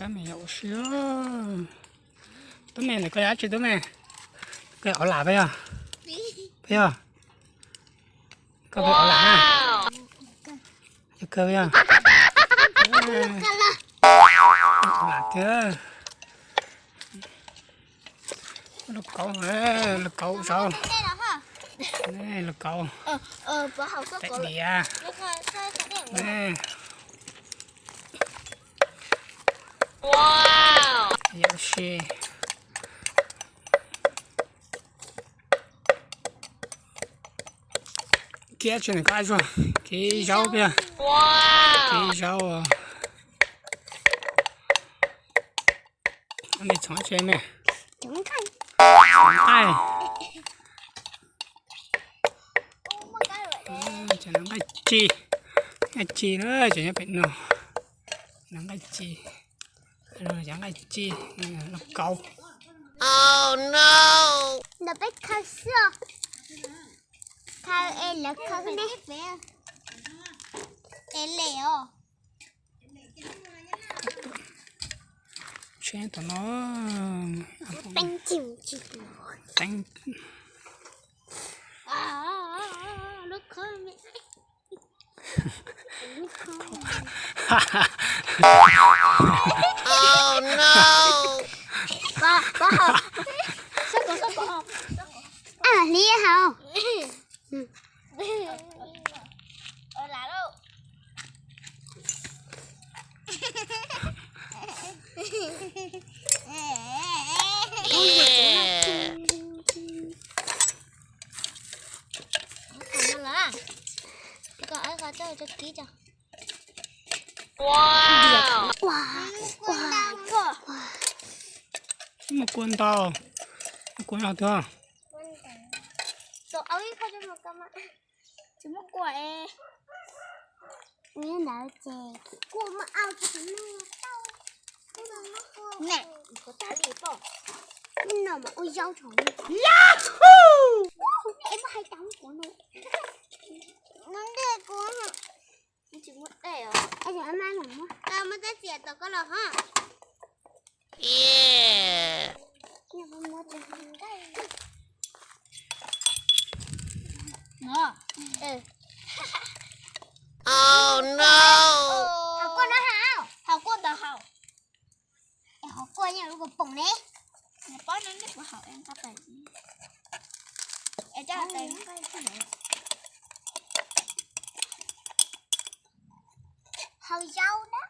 Tab meeg yog ua si. Tub meeg, koj yog dab tsi tub meeg? Koj yog ov lam peb yog? Peb yog? Koj peb ov lam na? Yog kawg yog? Lam tiag. Lub kauv, lub kauv saud. Lub kauv. Tais diav. Yam si. Kiab tsis nws qab zuag, kev zaub peb, kev zaub. Txhoov tsi me, txhoov nqaij. Cov no nqaij ci, nqaij ci na, cov nyob pem no, no nqaij ci, cov nqaij ci, lub kauv. Ntawm peb khaws xwb, khaws es lawv khaws ne, es lem os. Tsheb tom no, teeb. Hli hauv. Muaj kua ntau, muaj kua ntau. Tsis muaj kua es. Ua ntawd ces kua muaj au tsis muaj tau. Ne, kuv tag li pom. Ib no mas ua zaub rau. Es muaj hais tau kuv no. Muaj dej kuv. Tsis muaj dej os. Es mas muaj. Muaj tej txias tom koj los ho. Haus kua no haus, haus kua ntawd haus. Haus kua yeej lub kua poom ne. Nws pob no nej kuv haus en qab pais. Es coj pais. Haus zaub na.